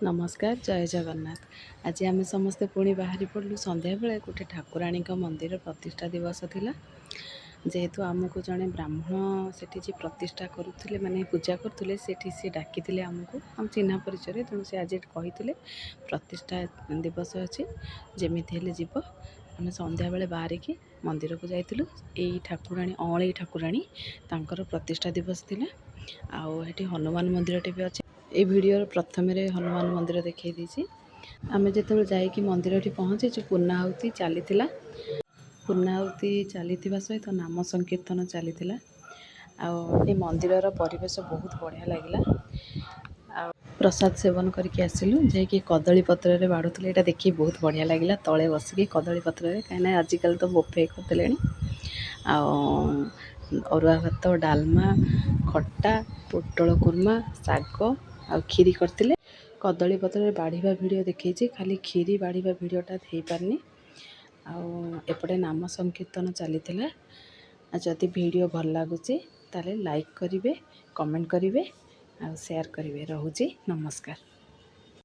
ନମସ୍କାର, ଜୟ ଜଗନ୍ନାଥ। ଆଜି ଆମେ ସମସ୍ତେ ପୁଣି ବାହାରି ପଡ଼ିଲୁ ସନ୍ଧ୍ୟାବେଳେ। ଗୋଟେ ଠାକୁରାଣୀଙ୍କ ମନ୍ଦିର ପ୍ରତିଷ୍ଠା ଦିବସ ଥିଲା। ଯେହେତୁ ଆମକୁ ଜଣେ ବ୍ରାହ୍ମଣ ସେଠି ଯିଏ ପ୍ରତିଷ୍ଠା କରୁଥିଲେ, ମାନେ ପୂଜା କରୁଥିଲେ ସେଠି, ସିଏ ଡାକିଥିଲେ ଆମକୁ, ଆମ ଚିହ୍ନା ପରିଚୟରେ। ତେଣୁ ସେ ଆଜି କହିଥିଲେ, ପ୍ରତିଷ୍ଠା ଦିବସ ଅଛି, ଯେମିତି ହେଲେ ଯିବ। ଆମେ ସନ୍ଧ୍ୟାବେଳେ ବାହାରିକି ମନ୍ଦିରକୁ ଯାଇଥିଲୁ। ଏଇ ଠାକୁରାଣୀ, ଅଁଳେଇ ଠାକୁରାଣୀ, ତାଙ୍କର ପ୍ରତିଷ୍ଠା ଦିବସ ଥିଲା। ଆଉ ଏଠି ହନୁମାନ ମନ୍ଦିରଟେ ବି ଅଛି। ଏଇ ଭିଡ଼ିଓର ପ୍ରଥମରେ ହନୁମାନ ମନ୍ଦିର ଦେଖେଇ ଦେଇଛି। ଆମେ ଯେତେବେଳେ ଯାଇକି ମନ୍ଦିରଠି ପହଞ୍ଚିଛୁ, ପୂର୍ଣ୍ଣାହୁତି ଚାଲିଥିଲା। ପୂର୍ଣ୍ଣାହୁତି ଚାଲିଥିବା ସହିତ ନାମ ସଂକୀର୍ତ୍ତନ ଚାଲିଥିଲା। ଆଉ ଏ ମନ୍ଦିରର ପରିବେଶ ବହୁତ ବଢ଼ିଆ ଲାଗିଲା। ଆଉ ପ୍ରସାଦ ସେବନ କରିକି ଆସିଲୁ। ଯାଇକି କଦଳୀ ପତ୍ରରେ ବାଢ଼ୁଥିଲେ, ଏଇଟା ଦେଖିକି ବହୁତ ବଢ଼ିଆ ଲାଗିଲା, ତଳେ ବସିକି କଦଳୀ ପତ୍ରରେ, କାହିଁକିନା ଆଜିକାଲି ତ ବୁଫେ କରିଦେଲେଣି। ଆଉ ଅରୁଆ ଭାତ, ଡାଲମା, ଖଟା, ପୋଟଳ କୁର୍ମା, ଶାଗ ଆଉ କ୍ଷୀରି କରିଥିଲେ। କଦଳୀ ପତ୍ରରେ ବାଢ଼ିବା ଭିଡ଼ିଓ ଦେଖେଇଛି, ଖାଲି କ୍ଷୀରି ବାଢ଼ିବା ଭିଡ଼ିଓଟା ହେଇପାରିନି। ଆଉ ଏପଟେ ନାମ ସଂକୀର୍ତ୍ତନ ଚାଲିଥିଲା। ଆଉ ଯଦି ଭିଡ଼ିଓ ଭଲ ଲାଗୁଛି, ତାହେଲେ ଲାଇକ୍ କରିବେ, କମେଣ୍ଟ କରିବେ ଆଉ ସେୟାର କରିବେ। ରହୁଛି, ନମସ୍କାର।